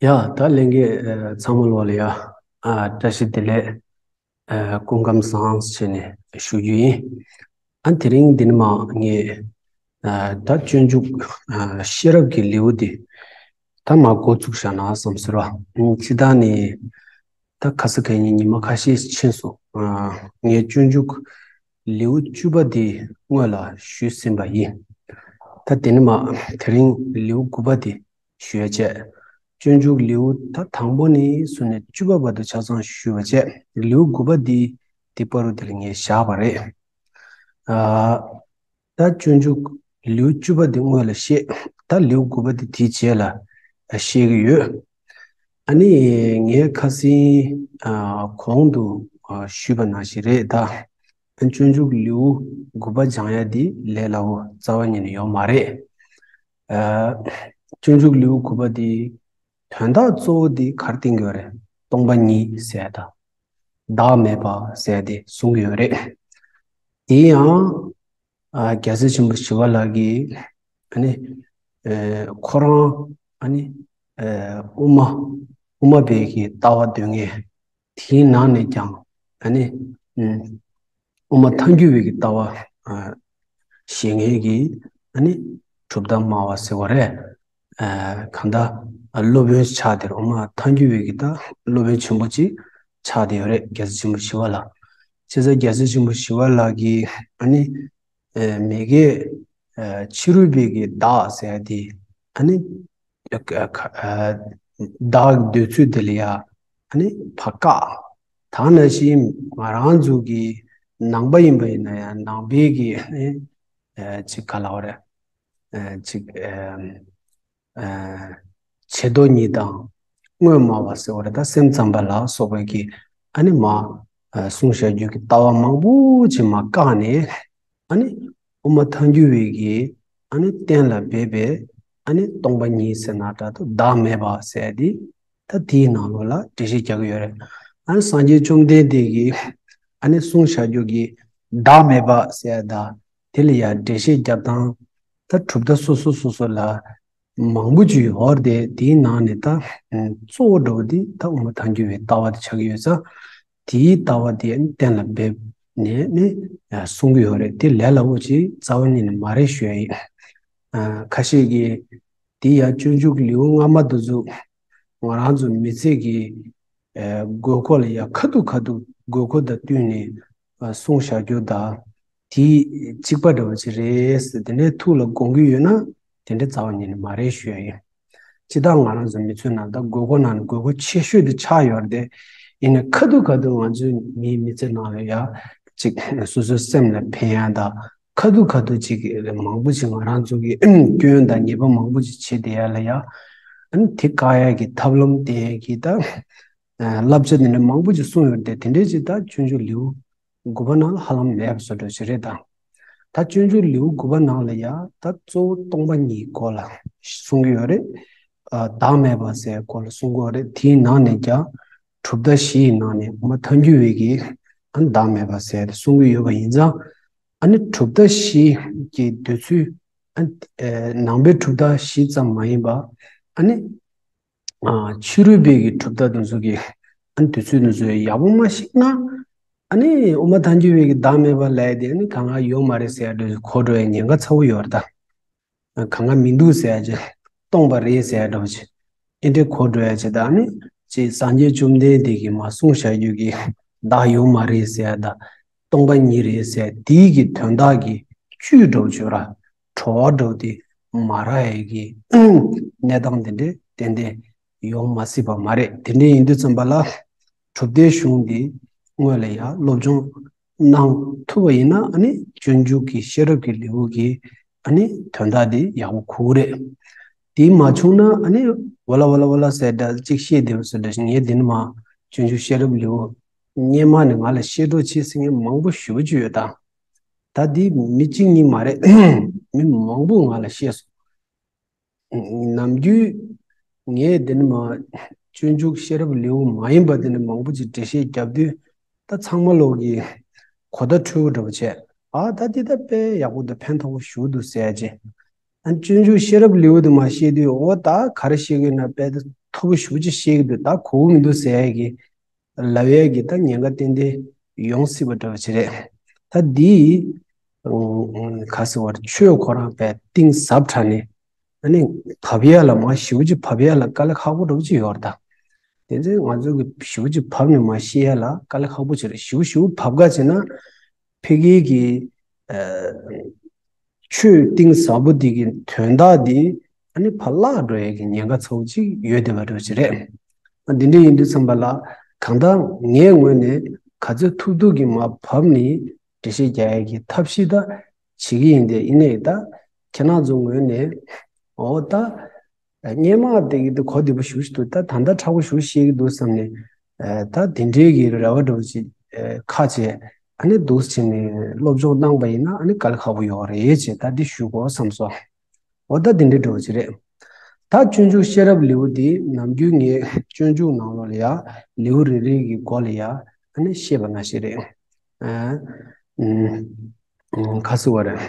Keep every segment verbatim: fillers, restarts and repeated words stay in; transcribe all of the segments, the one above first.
ཡ། ད་ལྷན་རྒྱས་ཚང་མ་ལོག་ལ་ཡ། ཨ། བཀྲ་ཤིས་བདེ་ལེགས། ཨ། སྐུ་ཁམས་བཟང་བྱས་ནས་ཞུ་རྒྱུ་ཡིན། ཨ། དེ་རིང་འདི་ནས་མར་ངས་ཨ། ད་སྤྱོད་འཇུག་ཨ། ཤེས་རབ་ཀྱི་ལེའུ་འདི་ད་མར་འགོ་བཙུགས་བཞག་ན་བསམ་ཟེར་བ། ཨ། སྤྱིར་བཏང་ནས་ད་ཁ་སང་ཁ་ཉིན་ཉི་མ་ཁ་ཤས་ཕྱིན་སོང་། ཨ། ངས་སྤྱོད་འཇུག་ལེའུ་བཅུ་པ་འདི་སྔོན་ལ་ཞུས་ཟིན་པ་ཡིན། ད་དེ་ནས་མར་དེ་རིང་ལེའུ་དགུ་པ་འདི་ཞུ་ཡ་བྱས། སྤྱོད་འཇུག་ལེའུ་ད་དང་པོ་ནས་བཟུང་ནས་བཅུ་པ་བར་དུ་ཆ་ཚང་ཞུས་པ་བྱས། ལེའུ་དགུ་པ་འདི་དེ་བར་དུ་དེ་ལ་ངས་བཞག་པ་རེད། ཨ། ད་སྤྱོད་འཇུག་ལེའུ་བཅུ་པ་འདི་སྔོན་ལ་བཤད། ད་ལེའུ་དགུ་པ་འདི་དེའི་རྗེས་ལ་བཤད་ཀྱི་ཡོད། ཨ་ནི་ངས་ཁ་སང་ཨ། གོང་དུ་ཨ། ཞུས་པ་ནང་བཞིན་རེད་ད། སྤྱོད་འཇུག་ལེའུ་དགུ་པ་སྦྱང་ཡ་འདི་ལས་སླ་བོ་རྩ་བ་ཉིད་ནས་ཡོད་མ་རེད། ཨ། སྤྱོད་འཇུག་ལེའུ་དགུ་པ་འདི་དོན་དག་གཙོ་བོ་འདི་ག་རེ་བསྟན་གྱི་ཡོད་རེད། སྟོང་པ་ཉིད་ཟེར་ཡ་དང་། བདག་མེད་པ་ཟེར་ཡ་འདི་གསུང་གི་ཡོད་རེད། དེ་ཡང་ཨ། རྒྱལ་སྲས་ཆེན་པོ་ཞི་བ་ལྷ་གིས་ཨ་ནི་ཨ། ཁོ་རང་ཨ་ནི་ཨ། དབུ་མ་དབུ་མ་པའི་གི་ལྟ་བ་འདོན་མཁན། དེའི་ནང་ནས་ཀྱང་ཨ་ནི་ཨ། དབུ་མ་ཐལ་འགྱུར་བའི་གི་ལྟ་བ་ཨ། བཤད་མཁན་གྱི་ཨ་ནི་གྲུབ་མཐའ་སྨྲ་བ་ཟེར་བ་རེད། ཨ། གང་ལྟར་ཨ། སློབ་དཔོན་ཆགས་བསྡད་རེད། དབུ་མ་ཐལ་འགྱུར་བའི་གི་ད་སློབ་དཔོན་ཆེན་པོ་ཅིག་ཆགས་བསྡད་ཡོད་རེད། རྒྱལ་སྲས་ཆེན་པོ་ཞི་བ་ལྷ། བྱས་ཙང་རྒྱལ་སྲས་ཆེན་པོ་ཞི་བ་ལྷ་གིས་ཨ་ནི་ཨ། མི་དགེ་ཨ། ཕྱི་རོལ་པའི་གི་བདག་ཟེར་ཡ་དེ་ཨ་ནི་ཨ། ཁ་ཨ། བདག་གི་འདོད་ཚུལ་དེ་ལ་ཡ་ཨ་ནི་ཕར་བཀག། ད་ནང་བཞིན་ང་རང་ཚོ་གི་ནང་པ་ཡིན་པ་ཡིན་ན་ཡང་ནང་པའི་གི་ཨ་ནི་ཨ། ཅིག་ག་ལབ་དགོས་རེད། ཨ། ཅིག་ཨ། ཨ། བྱེ་བྲག་གཉིས་དང་དངོས་སྨྲ་བ་ཟེར་བ་རེད། ད་སེམས་ཙམ་པ་ལ་སོགས་པའི་གི་ཨ་ནི་མར་ཨ། གསུངས་བཞག་རྒྱུ་གི་ལྟ་བ་མང་པོ་ཅིག་མར་བཀག་ནས། ཨ་ནི་དབུ་མ་ཐལ་འགྱུར་བའི་གི་ཨ་ནི་གཏན་ལ་འབེབས་པའི་ཨ་ནི་སྟོང་པ་ཉིད་ཟེར་ན་འདྲ་འདུག་བདག་མེད་པ་ཟེར་ཡ་དེ་ད་དེའི་ནང་ལོགས་ལ་འགྲེལ་བཤད་རྒྱག་གི་ཡོད་རེད། ཨ་ནི་སངས་རྒྱས་བཅོམ་ལྡན་འདས་ཀྱིས་ཨ་ནི་གསུངས་བཞག་རྒྱུ་གི་བདག་མེད་པ་ཟེར་ཡ་ད་དེ་ལ་ཡ་འགྲེལ་བཤད་རྒྱབ་སྟངས་ད་གྲུབ་མཐའ་སོ་སོ་སོ་སོ་ལ་མང་པོ་ཅིག་ཡོད་རེད་དེ། དེའི་ནང་ནས་ད་གཙོ་བོ་འདྲ་བོ་དེ་ད་དབུ་མ་ཐལ་འགྱུར་བའི་ལྟ་བ་དེ་ཆགས་ཀྱི་ཡོད་ཙང་། དེའི་ལྟ་བ་དེ་གཏན་ལ་འབེབས་ནས་ནི་གསུང་གི་ཡོད་རེད། དེ་ལས་སླ་བོ་ཅིག་རྩ་བ་ཉིད་ནས་མ་རེད་ཞུ་ཡ་ཡིན། ཁ་ཤས་ཀྱིས་དེ་ཡང་སྤྱོད་འཇུག་ལེའུ་སྔ་མ་དེ་ཚོ་ང་རང་ཚོ་མི་ཚེ་གི་དགོས་མཁོ་ལ་ཡ་ཁ་ཐུག་ཁ་ཐུག་དགོས་མཁོ་དང་བསྟུན་ནས་གསུངས་བཞག་རྒྱུ་དང་དེ་གཅིག་པ་འདྲ་བོ་ཅིག་རེད་ཟེར། དེ་འདྲའི་ཐུགས་ལ་དགོངས་ཀྱི་ཡོད་ན་དེ་འདྲའི་རྩ་བ་ཉིད་ནས་མ་རེད་ཞུ་ཡ་ཡིན། སྤྱིར་བཏང་ང་རང་ཚོ་མི་ཚོའི་ནང་ད་དགོས་མཁོ་ནང་ནས་དགོས་མཁོ་ཆེ་ཤོས་དེ་ཆགས་ཡོད་རེད་དེ། ཡིན་ནའི་ཁ་ཐུག་ཁ་ཐུག་ང་ཚོའི་མིའི་མི་ཚེ་ནང་ལ་ཡ་ཅིག་སོ་སོའི་སེམས་ལ་ཕན་ཡ་དང་ཁ་ཐུག་ཁ་ཐུག་ཅིག་མང་པོ་ཅིག་ང་རང་ཚོ་གི་སྐྱོན་དང་ཉེས་པ་མང་པོ་ཅིག་བྱེད་བསྡད་ཡ་ལ་ཡ་ཨ་ནི་དེ་བཀག་ཡ་གི་ཐབས་ལམ་བསྟན་ཡ་གི་ད་བསླབ་བྱ་དེ་འདྲ་མང་པོ་ཅིག་གསུངས་ཡོད་རེད་དེ། དེ་འདྲའི་ཅིག་ད་སྤྱོད་འཇུག་ལེའུ་དགུ་པ་ནང་ལ་ཧ་ལམ་མེད་པ་བཟོ་འདྲ་ཞིག་རེད་ད། ད་སྤྱོད་འཇུག་ལེའུ་དགུ་པ་ནང་ལ་ཡ་ད་གཙོ་བོ་སྟོང་པ་ཉིད་སྐོར་ལ་གསུང་གི་ཡོད་རེད། ཨ། བདག་མེད་པ་ཟེར་སྐོར་ལ་གསུང་གི་ཡོད་རེད། དེའི་ནང་ནས་ཀྱང་གྲུབ་མཐའ་བཞི་ཡི་ནང་ནས་དབུ་མ་ཐལ་འགྱུར་བའི་གི་ཨ་ནི་བདག་མེད་པ་ཟེར་ཏེ་གསུང་གི་ཡོད་པ་ཡིན་ཙང་། ཨ་ནི་གྲུབ་མཐའ་བཞི་གི་འདོད་ཚུལ་ཨ་ནི་ནང་པའི་གྲུབ་མཐའ་བཞི་ཙམ་མ་ཡིན་པ་ཨ་ནི། ཨ། ཕྱི་རོལ་པའི་གི་གྲུབ་མཐའ་དེ་ཚོ་གི་ཨ་ནི་དུས་ཚོད་དེ་ཚོ་ཡག་པོ་མ་ཤེས་ན། ཨ་ནི་དབུ་མ་ཐལ་འགྱུར་བའི་གི་བདག་མེད་པ་ལབ་ཡ་དེ་ཨ་ནི་གང་ག་ཡོད་མ་རེད་ཟེར་ཡ་འདྲ་གོ་འགྲོ་ཡ་ཉེན་ཁ་ཚ་བོ་ཡོད་རེད་ད། གང་ག་མི་འདུག་ཟེར་ཡ་ཅིག་སྟོང་པ་རེད་ཟེར་ཡ་འདྲ་བོ་ཅིག་ཨེ་འདྲས་གོ་འགྲོ་ཡ་ཅིག་ད་ཨ་ནི་ཅིག་སངས་རྒྱས་བཅོམ་ལྡན་འདས་ཀྱིས་མར་གསུངས་བཞག་རྒྱུ་གི་བདག་ཡོད་མ་རེད་ཟེར་ཡ་ད། སྟོང་པ་ཉིད་རེད་ཟེར་དེའི་གི་དོན་དག་གི་བཅུད་འདྲ་བོ་ཅིག་ར་བྲོ་བ་འདྲ་བོ་དེ་མ་རག་ཡ་གི་གནས་སྟངས་དེ་འདྲས་ཏན་ཏན་ཡོང་མ་སྲིད་པ་མ་རེད། དེ་འདྲས་ཡིན་དུས་ཙམ་པ་ལ་གྲུབ་མཐའི་གཞུང་འདི་སྔོན་ལ་ཡང་སློབ་སྦྱོང་གནང་ཐུབ་པ་ཡིན་ན་ཨ་ནི་སྤྱོད་འཇུག་གི་ཤེས་རབ་ཀྱི་ལེའུ་གི་ཨ་ནི་དོན་དག་འདི་ཡག་པོ་གོ་གི་རེད། དེ་མ་བྱུང་ན་ཨ་ནི་ཝ་ལ་ཝ་ལ་ཝ་ལ་ཟེར་འདྲ་ཅིག་བཤད་བསྡད་པ་བཟོ་འདྲ་ཞིག་ངས་འདི་ནས་མར་སྤྱོད་འཇུག་ཤེས་རབ་ལེའུ་སྔོན་མ་ནས་ང་ལ་བཤད་རོགས་བྱེད་ཟེར་མཁན་མང་པོ་ཞེ་པོ་ཅིག་ཡོད་ད། ད་འདི་མི་གཅིག་གཉིས་མ་རེད། མི་མང་པོ་ང་ལ་བཤད་སོང་། ནམ་རྒྱུན་ངས་འདི་ནས་མར་སྤྱོད་འཇུག་ཤེས་རབ་ལེའུ་མ་ཡིན་པ་འདི་ནས་མང་པོ་ཅིག་འགྲེལ་བཤད་རྒྱབ་དུས་ད་ཚང་མ་ལོག་གི་གོ་བརྡ་འཕྲོད་པོ་འདྲ་པོ་བྱས། ཨ། ད་འདི་ད་དཔེ་ཡག་པོ་འདུག་ཕན་ཐོགས་པོ་ཞེ་པོ་འདུག་ཟེར་ཡ་ཅིག་ཨ་སྤྱོད་འཇུག་ཤེས་རབ་ལེའུ་དེ་མར་བཤད་དུས། འོ་ད་ག་རེ་བཤད་ཀྱི་ཡོད་ན། དཔེ་མཐོ་པོ་ཞེ་པོ་ཅིག་བཤད་ཀྱི་འདུག་ད་གོ་གི་མི་འདུག་ཟེར་ཡ་གི་ལབ་ཡ་གི་ད་ཉེན་ཁ་ཏན་ཏན་ཡོང་སྲིད་པ་འདྲ་བ་ཅིག་རེད། ད་འདི་ཨ་ག་ཟེར་བ་རེད། ཆོས་ཁོ་རང་དཔེ་གཏིང་ཟབ་དྲགས་ནས། ཨ་ནི་བབས་ཡ་ལ་མར་ཞེ་པོ་ཅིག་བབས་ཡ་ལ་དཀའ་ལས་ཁག་པོ་འདྲ་བོ་ཅིག་ཡོད་རེད་ད། དེ་ཚེ་ང་ཚོ་གི་ཞེ་པོ་ཅིག་བབས་ནས་མར་བཤད་ཡ་ལ་དཀའ་ལས་ཁག་པོ་ཅིག་རེད། ཞེ་པོ་ཞེ་པོ་བབས་ག་བྱས་ན། ཕ་གི་གི་ཨ་ཆོས་གཏིང་ཟབ་པོ་འདི་གི་དོན་དག་འདི་ཨ་ནི་ཕར་བརླག་འགྲོ་ཡ་གི་ཉེན་ཁ་ཚ་པོ་ཅིག་ཡོད་བསྡད་པ་འདྲ་བོ་ཅིག་རེད། ཨ་འདི་འདྲ་ཡིན་དུས་ཙམ་པ་ལ། གང་ལྟར་ངའི་ངོས་ནས་ག་ཚོད་ཐུབ་ཐུབ་ཀྱིས་མར་བབས་ནས་འགྲེལ་བཤད་རྒྱག་ཡ་གི་ཐབས་ཤེས་ད་བྱེད་ཀྱི་ཡིན། དེ་ཡིན་ནའི་ད་ཁྱེད་རང་ཚོ་ངོས་ནས། འོ་ད་སྔོན་མ་དེ་གི་དེ་གོ་བདེ་པོ་ཞེ་པོ་ཅིག་འདུག་ད་ད་ལྟ་མཁྲེགས་པོ་ཞེ་པོ་ཅིག་བཤད་ཀྱི་འདུག་བསམ་ནས། ཨ་ད་དེ་འདྲའི་གི་རེ་བ་འདྲ་བོ་ཅིག་ཨ་ཁ་བྱས། ཨ་ནི་འདུག་སེ་བྱས་ནས་སློབ་སྦྱོང་གནང་པ་ཡིན་ན་ཨ་ནི་དཀའ་ལས་ཁག་པོ་ཡོད་རེད་ཅེས་ད་འདི་ཞུ་དགོས་བསམ་སོང་། འོ་ད་དེ་འདྲའི་འདྲ་བོ་ཅིག་རེད། ད་སྤྱོད་འཇུག་ཤེས་རབ་ལེའུ་འདི་ནམ་རྒྱུན་ངས་སྤྱོད་འཇུག་ནང་ལོགས་ལ་ཡ་ལེའུ་རེ་རེ་གི་མགོ་ལ་ཡ་ཨ་ནི་བཤད་པ་ནང་བཞིན་རེད། ཨ་ཨ་ག་ཟེར་བ་རེད།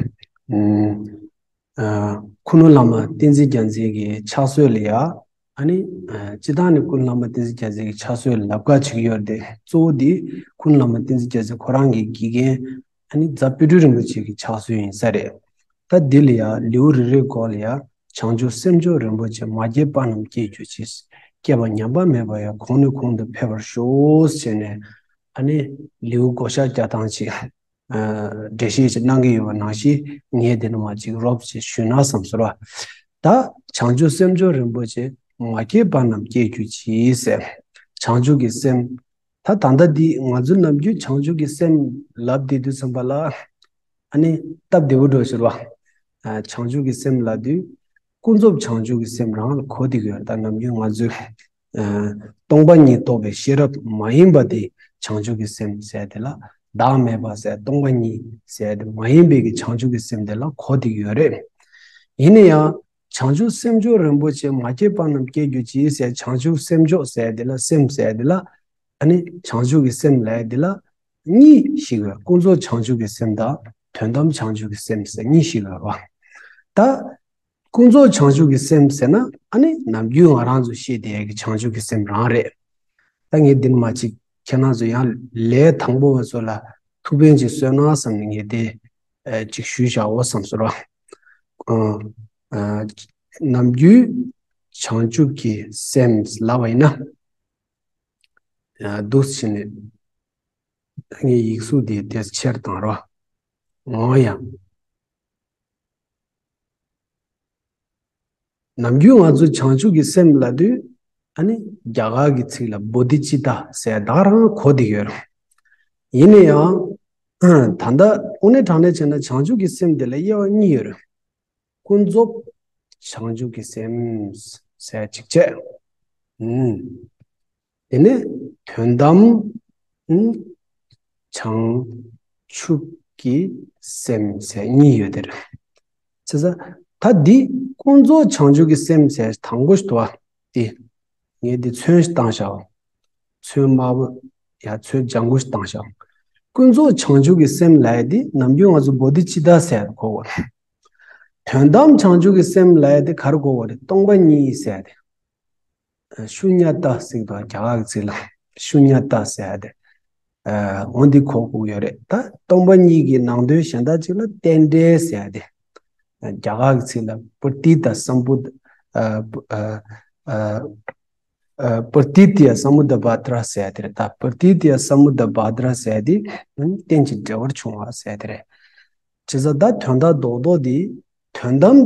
ཨ་ཨ་ཀུན་སློང་བླ་མ་བསྟན་འཛིན་རྒྱལ་མཚན་གྱི་ཕྱག་སྲོལ་ལ་ཡ། ཨ་ནི་ཨ་སྤྱིར་བཏང་ནས་ཀུན་སློང་བླ་མ་བསྟན་འཛིན་རྒྱལ་མཚན་གྱི་ཕྱག་སྲོལ་ལབ་ཀ་བྱེད་ཀྱི་ཡོད་རེད་དེ། གཙོ་བོ་འདི་ཀུན་སློང་བླ་མ་བསྟན་འཛིན་རྒྱལ་མཚན་ཁོ་རང་གི་དགེ་རྒན་ཨ་ནི་རྫ་དཔལ་སྤྲུལ་རིན་པོ་ཆེ་གི་ཕྱག་སྲོལ་ཡིན་ས་རེད། ད་འདི་ལ་ཡ་ལེའུ་རེ་རེའི་མགོ་ལ་ཡ། བྱང་ཆུབ་སེམས་མཆོག་རིན་པོ་ཆེ། མ་སྐྱེས་པ་རྣམས་སྐྱེ་གྱུར་ཅིག་སྐྱེས་པ་ཉམས་པ་མེད་པ་ཡང་། གོང་ནས་གོང་དུ་འཕེལ་བར་ཤོག་ཟེར་ནས། ཨ་ནི་ལེའུ་བགོ་བཤའ་རྒྱག་སྟངས་ཅིག་ཨ་འགྲེལ་བཤད་ཅིག་གནང་གི་ཡོད་པ་ནང་བཞིན། ངས་འདི་ནས་མར་ཅིག་རོབ་ཅིག་ཞུས་ན་བསམ་སོང་བ། ད་བྱང་ཆུབ་སེམས་མཆོག་རིན་པོ་ཆེ། མ་སྐྱེས་པ་རྣམས་སྐྱེ་གྱུར་ཅིག་ཟེར། བྱང་ཆུབ་ཀྱི་སེམས། ད་ད་ལྟ་འདི་ང་ཚོ་ནམ་རྒྱུན་བྱང་ཆུབ་ཀྱི་སེམས་ལབ་བསྡད་དུས་ཙམ་པ་ལ། ཨ་ནི་སྟབས་བདེ་པོ་འདྲ་བོ་ཞིག་རེད་བ། ཨ་བྱང་ཆུབ་ཀྱི་སེམས་ལབ་དུས། ཀུན་རྫོབ་བྱང་ཆུབ་ཀྱི་སེམས་རང་ལ་གོ་བསྡད་ཀྱི་ཡོད་རེད། ད་ནམ་རྒྱུན་ང་ཚོས་ཨ་སྟོང་པ་ཉིད་རྟོགས་པའི་ཤེས་རབ་མ་ཡིན་པ་དེ་བྱང་ཆུབ་ཀྱི་སེམས་ཟེར་དེ་ལ། བདག་མེད་པ་ཟེར་སྟོང་པ་ཉིད་ཟེར་དེ་མ་ཡིན་པའི་གི་བྱང་ཆུབ་ཀྱི་སེམས་དེ་ལ་གོ་བསྡད་ཀྱི་ཡོད་རེད། ཡིན་ན་ཡང་། བྱང་ཆུབ་སེམས་མཆོག་རིན་པོ་ཆེ། མ་སྐྱེས་པ་རྣམས་སྐྱེ་གྱུར་ཅིག་ཟེར། བྱང་ཆུབ་སེམས་མཆོག་ཟེར་དེ་ལ། སེམས་ཟེར་དེ་ལ། ཨ་ནི་བྱང་ཆུབ་ཀྱི་སེམས་ལབ་དེ་ལ་གཉིས་ཤིག་ཡོད། ཀུན་རྫོབ་བྱང་ཆུབ་ཀྱི་སེམས་དང་དོན་དམ་བྱང་ཆུབ་ཀྱི་སེམས་ཟེར་གཉིས་ཤིག་ཡོད་རེད་བ། ད་ཀུན་རྫོབ་བྱང་ཆུབ་ཀྱི་སེམས་ཟེར་ན། ཨ་ནི་ནམ་རྒྱུན་ང་རང་ཚོ་བཤད་བསྡད་ཡ་གི་བྱང་ཆུབ་ཀྱི་སེམས་རང་རེད། ད་ངས་འདི་ནས་མར་ཅིག་ཁྱེད་རང་ཚོ་ཡང་ལས་དང་པོ་བ་ཚོ་ལ་ཐུགས་ཕན་ཅིག་གསོས་ན་བསམ་ནས་ངས་དེ་ཨ་ཅིག་ཞུས་བཞག་འོ་བསམ་སོང་ར། ཨ་ཨ་ནམ་རྒྱུན་བྱང་ཆུབ་ཀྱི་སེམས་ལབ་པ་ཡིན་ན། ཨ་འདུག་སེ་བྱས་ནས་ངས་ཡིག་གཟུགས་དེ་དེ་ཆེར་བཏང་རོགས། འོ་ཡ། ནམ་རྒྱུན་ང་ཚོ་བྱང་ཆུབ་ཀྱི་སེམས་ལབ་དུས། ཨ་ནི་རྒྱ་གར་གྱི་ཚིག་ལ་བོ་དྷི་ཙིཏྟ་ཟེར་ད་ག་རང་གོ་བསྡད་ཡོད་རེད། ཡིན་ན་ཡང་། ད་ལྟ་དངོས་གནས་དྲང་གནས་བྱས་ན་བྱང་ཆུབ་ཀྱི་སེམས་དེ་ལ་དབྱེ་བ་གཉིས་ཡོད་རེད། ཀུན་རྫོབ་བྱང་ཆུབ་ཀྱི་སེམས་ཟེར་གཅིག་བྱས། ཨུམ། དེ་ནས་དོན་དམ་ཨུམ་བྱང་ཆུབ་ཀྱི་སེམས་ཟེར་གཉིས་ཡོད་དེ་རེད། བྱས་ཙང་ད་འདི་ཀུན་རྫོབ་བྱང་ཆུབ་ཀྱི་སེམས་ཟེར་དང་པོ་ཞིག་འདུག་བ། དེ་ངས་འདི་ཚོན་ཞིག་བཏང་བཞག་ཚོན་དམར་པོ་ཡ་ཚོན་ལྗང་གུ་ཞིག་བཏང་བཞག་ཀུན་རྫོབ་བྱང་ཆུབ་ཀྱི་སེམས་ལབ་ཡ་དེ་ནམ་རྒྱུན་ང་ཚོ་བོ་དྷི་ཙིཏྟ་ཟེར་གོ་བ། དོན་དམ་བྱང་ཆུབ་ཀྱི་སེམས་ལབ་ཡ་དེ་ག་རེ་གོ་བ་རེད། སྟོང་པ་ཉིད་ཟེར་ཡ་དེ། ཤུ་ཉ་ཏ་ཟེར་གྱི་འདུག་རྒྱ་གར་གྱི་ཚིག་ལ་ཤུ་ཉ་ཏ་ཟེར་ཡ་དེ། ཨ་འོ་འདི་གོ་དགོས་ཡོད་རེད། ད་སྟོང་པ་ཉིད་ཀྱི་ནང་དོན་གཞན་དག་ཅིག་ལ་རྟེན་འབྲེལ་ཟེར་ཡ་དེ། རྒྱ་གར་གྱི་ཚིག་ལ་པྲ་ཏི་ཏ་སམ་བུ་ཨ་ཨ་ཨ་ཨ་པྲ་ཏི་ཏི་ཡ་སམ་བུ་དྷ་བྷ་དྲ་ཟེར་ཡ་དེ་རེད། ད་པྲ་ཏི་ཏི་ཡ་སམ་བུ་དྷ་བྷ་དྲ་ཟེར་ཡ་དེ་རྟེན་ཅིང་འབྲེལ་བར་འབྱུང་བ་ཟེར་ཡ་དེ་རེད། བྱས་ཙང་ད་དོན་དག་རྡོག་རྡོག་འདི་དོན་དམ།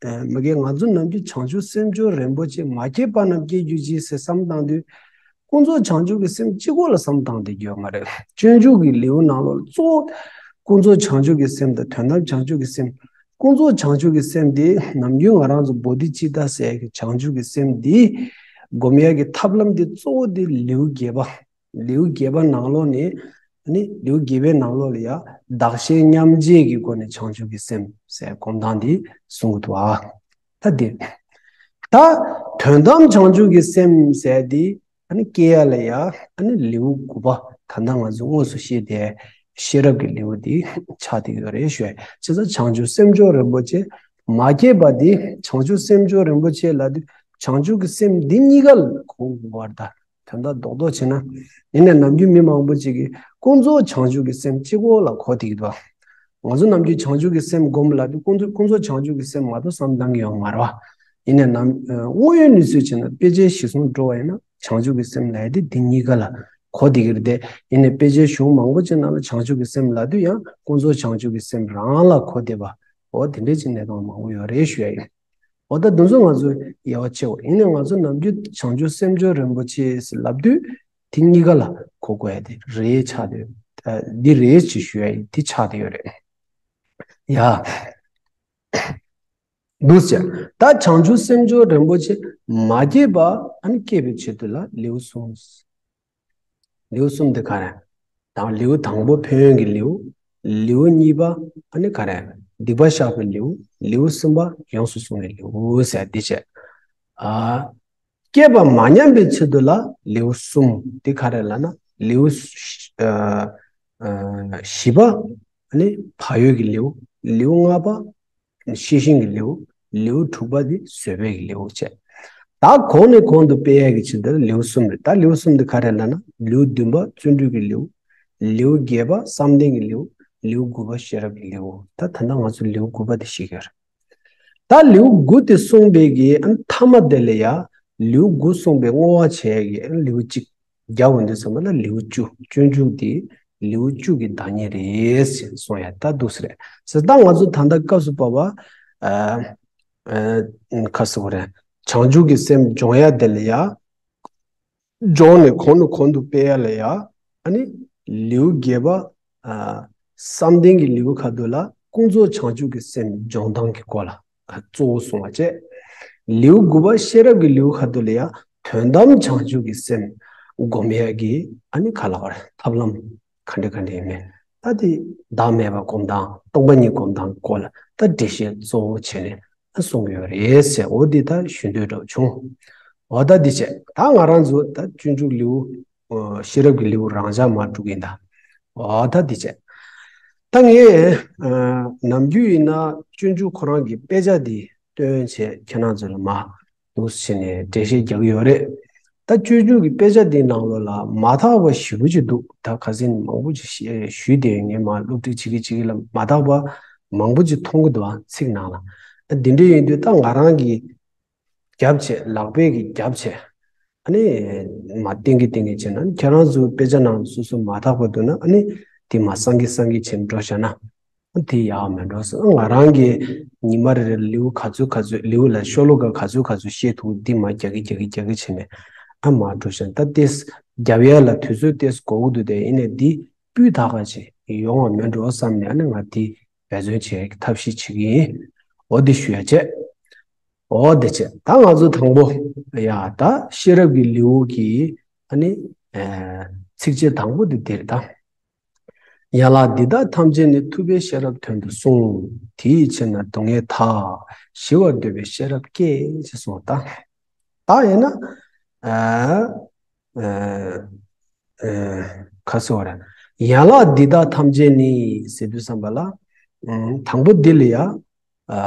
ཨ་མ་གི་ང་ཚོ་ནམ་རྒྱུན་བྱང་ཆུབ་སེམས་མཆོག་རིན་པོ་ཆེ། མ་སྐྱེས་པ་རྣམས་སྐྱེ་གྱུར་ཅིག་ཟེར་བསམ་བཏང་དུས། ཀུན་རྫོབ་བྱང་ཆུབ་ཀྱི་སེམས་གཅིག་པོ་ལ་བསམ་བཏང་བསྡད་རྒྱུ་ཡོད་མ་རེད། སྤྱོད་འཇུག་གི་ལེའུ་ནང་ལོགས་གཙོ་བོ་ཀུན་རྫོབ་བྱང་ཆུབ་ཀྱི་སེམས་དང་དོན་དམ་བྱང་ཆུབ་ཀྱི་སེམས། ཀུན་རྫོབ་བྱང་ཆུབ་ཀྱི་སེམས་དེ་ནམ་རྒྱུན་ང་རང་ཚོ་བོ་དྷི་ཙིཏྟ་ཟེར་གྱི་བྱང་ཆུབ་ཀྱི་སེམས་འདི་སྒོམ་ཡ་གི་ཐབས་ལམ་དེ་གཙོ་བོ་དེ་ལེའུ་བརྒྱད་པ། ལེའུ་བརྒྱད་པ་ནང་ལོགས་ནས་ནི་ལེའུ་བརྒྱད་པའི་ནང་ལོགས་ལ་ཡང་བདག་གཞན་མཉམ་བརྗེ་གི་སྒོ་ནས་བྱང་ཆུབ་ཀྱི་སེམས་ཟེར་སྒོམ་སྟངས་འདི་གསུང་གི་འདུག་ཨ། ད་འདི། ད་དོན་དམ་བྱང་ཆུབ་ཀྱི་སེམས་ཟེར་འདི་ཨ་ནི་སྐྱེ་ཡ་ལ་ཡ་ཨ་ནི་ལེའུ་དགུ་པ་ད་ལྟ་ང་ཚོ་དངོས་སུ་བཤད་དེ་ཤེས་རབ་ཀྱི་ལེའུ་འདི་ཆགས་བསྡད་ཡོད་རེད་ཞུ། བྱས་ཙང་བྱང་ཆུབ་སེམས་མཆོག་རིན་པོ་ཆེ། མ་སྐྱེས་པ་དེ་བྱང་ཆུབ་སེམས་མཆོག་རིན་པོ་ཆེ་ལབ་དུས་བྱང་ཆུབ་ཀྱི་སེམས་འདི་གཉིས་ཀ་ལ་གོ་དགོས་པར་གདའ། དོན་དག་རྡོག་རྡོག་བྱས་ན། ཡིན་ནའི་ནམ་རྒྱུན་མི་མང་པོ་ཅིག་གིས་ཀུན་རྫོབ་བྱང་ཆུབ་ཀྱི་སེམས་གཅིག་པོ་ལ་གོ་བསྡད་ཀྱི་འདུག་ང་ཚོ་ནམ་རྒྱུན་བྱང་ཆུབ་ཀྱི་སེམས་སྒོམ་ལབ་དུས་ཀུན་རྫོབ་ཀུན་རྫོབ་བྱང་ཆུབ་ཀྱི་སེམས་མ་གཏོགས་བསམ་བཏང་གི་ཡོད་མ་རེད་བ། ཡིན་ནའི་ནམ་དངོས་ཡོད་གནས་ཚུལ་བྱས་ན་དཔེ་ཆའི་གཞིར་བཟུང་འགྲོ་བ་ཡིན་ན་བྱང་ཆུབ་ཀྱི་སེམས་ལབ་ཡ་དེ་འདི་གཉིས་ཀ་ལ་གོ་བསྡད་ཀྱི་རེད་དེ། ཡིན་ནའི་དཔེ་ཆའི་གཞུང་མང་པོ་ཅིག་ནང་ལ་བྱང་ཆུབ་ཀྱི་སེམས་ལབ་དུས་ཡང་ཀུན་རྫོབ་བྱང་ཆུབ་ཀྱི་སེམས་རང་ལ་གོ་བསྡད་པ། འོ་དེ་འདྲའི་ཅིག་གནས་སྟངས་མང་པོ་ཡོད་རེད་ཞུ་ཡ་ཡིན། འོ་ད་འདི་ཚོ་ང་ཚོས་དབྱེ་བ་ཕྱེ་དགོས། ཡིན་ནའི་ང་ཚོ་ནམ་རྒྱུན་བྱང་ཆུབ་སེམས་མཆོག་རིན་པོ་ཆེ་ཟེར་ལབ་དུས་དེ་གཉིས་ཀ་ལ་གོ་དགོས་ཡ་དེ་རེད་ཆགས་བསྡད་ཡོད། འདི་རེད་ཅེས་ཞུ་ཡ་ཡིན། དེ་ཆགས་བསྡད་ཡོད་རེད། ཡ། འདུག་ཟེར། ད་བྱང་ཆུབ་སེམས་མཆོག་རིན་པོ་ཆེ་མ་སྐྱེས་པ་ཨ་ནི་སྐྱེས་པའི་ཆེད་དུ་ལ་ལེའུ་གསུམ། ལེའུ་གསུམ་དེ་ག་རེ། དང་ལེའུ་དང་པོ་ཕན་ཡོན་གྱི་ལེའུ། ལེའུ་གཉིས་པ་ཨ་ནི་ག་རེ། སྡིག་པ་བཤགས་པའི་ལེའུ། ལེའུ་གསུམ་པ་ཡོངས་སུ་བཟུང་བའི་ལེའུ་ཟེར་འདི་བྱས། ཨ། སྐྱེས་པ་མ་ཉམས་པའི་ཆེད་དུ་ལ་ལེའུ་གསུམ་དེ་ག་རེ་ལབ་ན་ལེའུ་ཨ་ཨ་བཞི་པ་ཨ་ནི་བག་ཡོད་ཀྱི་ལེའུ། ལེའུ་ལྔ་པ་ཤེས་བཞིན་གྱི་ལེའུ། ལེའུ་དྲུག་པ་དེ་བཟོད་པའི་ལེའུ་བྱས། ད་གོང་ནས་གོང་དུ་སྤེལ་ཡས་ཀྱི་ཆེད་དུ་ལེའུ་གསུམ་རེད། ད་ལེའུ་གསུམ་དེ་ག་རེ་ལབ་ན་ལེའུ་བདུན་པ་བརྩོན་འགྲུས་ཀྱི་ལེའུ། ལེའུ་བརྒྱད་པ་བསམ་གཏན་གྱི་ལེའུ། ལེའུ་དགུ་པ་ཤེས་རབ་ཀྱི་ལེའུ། ད་ད་ལྟ་ང་ཚོ་ལེའུ་དགུ་པ་དེ་ཤེས་ཀྱི་ཡོད་རེད། ད་ལེའུ་དགུ་དེ་གསུངས་པའི་གི་ཨ་མཐའ་མ་དེ་ལ་ཡ་ལེའུ་དགུ་གསུངས་པའི་བསྔོ་བ་བྱས་ཀྱི་ཨ་ལེའུ་གཅིག་རྒྱབ་འོང་དུས་ཙམ་པ་ལ་ལེའུ་བཅུ། སྤྱོད་འཇུག་དེ་ལེའུ་བཅུ་གི་བདག་ཉིད་རེད་ཟེར་གསུང་ཡ་ད་འདུག་ཟེར། ཟེར་ད་ང་ཚོ་ད་ལྟ་སྐབས་སུ་བབ་པ་ཨ་ཨ་ཁ་སོ་རེད། བྱང་ཆུབ་ཀྱི་སེམས་སྦྱོང་ཡ་དེ་ལ་ཡ། སྦྱོང་ནས་གོང་ནས་གོང་དུ་སྤེལ་ཡ་ལ་ཡ། ཨ་ནི་ལེའུ་བརྒྱད་པ་ཨ་བསམ་གཏན་གྱི་ལེའུ་ཁ་ཐུག་ལ་ཀུན་རྫོབ་བྱང་ཆུབ་ཀྱི་སེམས་སྦྱོང་སྟངས་ཀྱི་སྐོར་ལ་གཙོ་བོ་གསུང་བ་བྱས། ལེའུ་དགུ་པ་ཤེས་རབ་ཀྱི་ལེའུ་ཁ་ཐུག་ལ་ཡ་དོན་དམ་བྱང་ཆུབ་ཀྱི་སེམས་སྒོམ་ཡ་གི་ཨ་ནི་ག་ལབ་དགོས་རེད། ཐབས་ལམ་ག་འདྲ་ག་འདྲ་ཡིན་མིན་ད་དེ་བདག་མེད་པ་སྒོམ་སྟངས་སྟོང་པ་ཉིད་སྒོམ་སྟངས་ཀྱི་སྐོར་ལ་ད་འགྲེལ་བཤད་གཙོ་བོ་བྱས་ནས། གསུང་གི་ཡོད་རེད་ཟེར། འོ་འདི་ད་ཞུ་འདོད་འདྲ་བྱུང་། འོ་ད་འདི་བྱས་ད་ང་རང་ཚོ་ད་སྤྱོད་འཇུག་ལེའུ་ཤེས་རབ་ཀྱི་ལེའུ་རང་འཇགས་མར་འགྲོ་གི་ཡིན་ད། འོ་ད་འདི་བྱས་ད་ངས་ནམ་རྒྱུན་ཡིན་ན་སྤྱོད་འཇུག་ཁོ་རང་གི་དཔེ་ཆ་འདི་སྟོན་བྱས་ཁྱེད་རང་ཚོ་ལ་མ་འདུག་སེ་བྱས་ནས་འགྲེལ་བཤད་རྒྱག་གི་ཡོད་རེད། ད་སྤྱོད་འཇུག་གི་དཔེ་ཆ་འདིའི་ནང་ལོགས་ལ་མ་དག་པ་ཞེ་པོ་ཅིག་འདུག་ད་ཁ་སང་མང་པོ་ཅིག་ཞུས་ཏེ་ངས་མ་སློབ་ཁྲིད་བྱེད་ཀྱི་བྱེད་ཀྱི་ལ་མ་དག་པ་མང་པོ་ཅིག་མཐོང་གི་འདུག་ཚིག་ནང་ལ། ད་འདི་འདྲ་ཡིན་དུས་ད་ང་རང་གིས་རྒྱབ་བྱས་ལག་པས་ཀྱིས་རྒྱབ་བྱས་ཨ་ནི་མ་གཏན་གྱི་གཏན་གྱི་བྱས་ན་ཁྱེད་རང་ཚོའི་དཔེ་ཆ་ནང་སོ་སོ་མ་དག་པ་འདུག་ན་ཨ་ནི་དེ་མ་སང་གི་སང་གི་བྱས་འགྲོ་བྱས་ན། དེ་ཡག་མེད་འགྲོ་ཟེར། ང་རང་གིས་ཉི་མ་རེ་རེ་ལེའུ་ག་ཚོད་ག་ཚོད་ལེའུ་ལ་ཤོ་ལོ་ཀ་ག་ཚོད་ག་ཚོད་བཤད་ཐུབ་འདི་མ་རྒྱག་གི་རྒྱག་གི་རྒྱག་གི་བྱས་ནས་ཨ་མ་འགྲོ་བཞིན་ད་ཏེས་རྒྱབ་ཡ་ལ་དུས་ཚོད་ཏེས་འགོར་གི་འདུག་དེ་ཡིན་ནས་འདི་སྤུས་དག་ག་ཅིག་ཡོང་བ་མེད་འགྲོ་བསམ་ནས་ཨ་ནི་ང་འདི་འབད་བརྩོན་བྱེད་ཐབས་ཤེས་བྱེད་ཀྱི་ཡིན། འོ་འདི་ཞུ་ཡ་བྱས། འོ་འདི་བྱས་ད་ང་ཚོ་དང་པོ་ཡ་ད་ཤེས་རབ་ཀྱི་ལེའུ་གི་ཨ་ནི་ཚིགས་བཅད་དང་པོ་འདི་འདིར་ད། ཡན་ལག་འདི་དག་ཐམས་ཅད་ནི། ཐུབ་པས་ཤེས་རབ་དོན་དུ་གསུངས། དེ་ཡི་ཕྱིར་ན་སྡུག་བསྔལ་དག །ཞི་བར་འདོད་པས་ཤེས་རབ་བསྐྱེད། ཅེས་གསུངས་པ་དང་། ད་ཡིན་ན། ཨ་ཨ་ཨ་ཁ་སོ་ར། ཡན་ལག་འདི་དག་ཐམས་ཅད་ནི་ཟེར་དུས་ཙམ་པ་ལ། ཨ་དང་པོ་འདི་ལ་ཡ། ཨ་ཨ་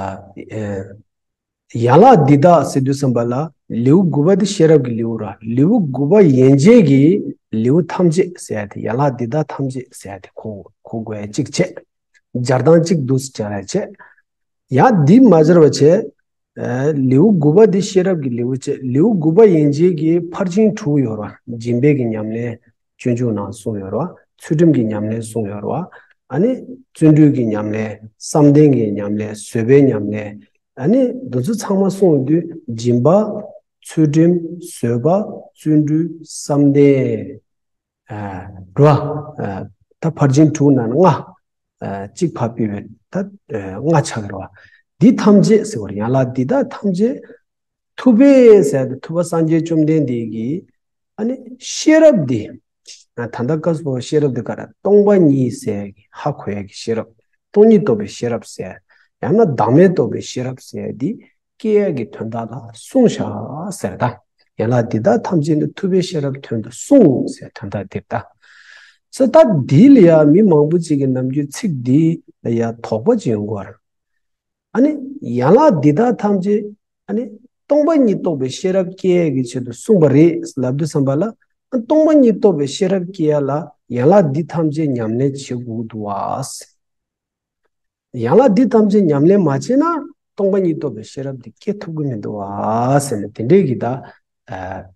ཡན་ལག་འདི་དག་ཟེར་དུས་ཙམ་པ་ལ་ལེའུ་དགུ་པ་དེ་ཤེས་རབ་ཀྱི་ལེའུ་ར། ལེའུ་དགུ་པ་ཡན་ཆད་ཀྱི་ལེའུ་ཐམས་ཅད་ཟེར་ཡ་དེ་ཡན་ལག་འདི་དག་ཐམས་ཅད་ཟེར་ཡ་དེ་གོ་གོ་དགོས་ཡ་གཅིག་བྱས། སྦྱར་སྟངས་གཅིག་འདུག་སེ་སྦྱར་ཡ་བྱས། ཡང་འདི་མ་སྦྱར་བ་བྱས། ཨ་ལེའུ་དགུ་པ་འདི་ཤེས་རབ་ཀྱི་ལེའུ་བྱས། ལེའུ་དགུ་པ་ཡན་ཆད་ཀྱི་ཕར་ཕྱིན་དྲུག་ཡོད་ར། སྦྱིན་པའི་གི་ཉམས་ལེན། སྤྱོད་འཇུག་ནང་གསུངས་ཡོད་རེད་བ། ཚུལ་ཁྲིམས་ཀྱི་ཉམས་ལེན་གསུངས་ཡོད་རེད་བ། ཨ་ནི་བརྩོན་འགྲུས་ཀྱི་ཉམས་ལེན། བསམ་གཏན་གྱི་ཉམས་ལེན། བཟོད་པའི་ཉམས་ལེན། ཨ་ནི་འདི་ཚོ་ཚང་མ་གསུངས་ཡོང་དུས་སྦྱིན་པ། ཚུལ་ཁྲིམས། བཟོད་པ། བརྩོན་འགྲུས། བསམ་གཏན། ཨ་རེད་བ། ཨ་ད་ཕར་ཕྱིན་དྲུག་ནང་ནས་ལྔ། ཨ་གཅིག་ཕར་ཕུད་པའི་ད་ཨ་ལྔ་ཆགས་ཀྱི་རེད་བ། འདི་ཐམས་ཅད་ཟེར་བ་རེད། ཡན་ལག་འདི་དག་ཐམས་ཅད། ཐུབ་པས་ཟེར་ཏེ་ཐུབ་པ་སངས་རྒྱས་བཅོམ་ལྡན་འདས་ཀྱིས་ཨ་ནི་ཤེས་རབ་འདི། ད་ལྟ་སྐབས་སུ་ཤེས་རབ་འདི་ག་རེ་སྟོང་པ་ཉིད་ཟེར་ཧ་གོ་ཡ་གི་ཤེས་རབ། སྟོང་ཉིད་རྟོགས་པའི་ཤེས་རབ་ཟེར། ཡང་ན་བདག་མེད་རྟོགས་པའི་ཤེས་རབ་ཟེར་འདི་སྐྱེ་ཡ་གི་དོན་དག་ལ་གསུངས་བཞག་ཟེར་ད། ཡན་ལག་འདི་དག་ཐམས་ཅད་ནི། ཐུབ་པས་ཤེས་རབ་དོན་དུ་གསུངས་ཟེར་དོན་དག་འདིར་ད། ཟེར་ད་འདི་ལ་ཡ་མི་མང་པོ་ཅིག་གིས་ནམ་རྒྱུན་ཚིག་འདི་ལ་ཡ་དོགས་པ་ཅིག་ཡོང་གི་ཡོད་རེད། ཨ་ནི་ཡན་ལག་འདི་དག་ཐམས་ཅད་ཨ་ནི་སྟོང་པ་ཉིད་རྟོགས་པའི་ཤེས་རབ་སྐྱེ་ཡས་ཀྱི་ཆེད་དུ་གསུངས་པ་རེད་ལབ་དུས་ཙམ་པ་ལ། སྟོང་པ་ཉིད་རྟོགས་པའི་ཤེས་རབ་སྐྱེ་ཡ་ལ་ཡན་ལག་འདི་ཐམས་ཅད་ཉམས་ལེན་བྱེད་དགོས་འདུག་བ། ཡན་ལག་འདི་ཐམས་ཅད་ཉམས་ལེན་མ་བྱས་ན་སྟོང་པ་ཉིད་རྟོགས་པའི་ཤེས་རབ་འདི་སྐྱེ་ཐུབ་ཀྱི་མི་འདུག་བ་ཟེར་ནས་དེ་འདྲས་ཀྱི་ད་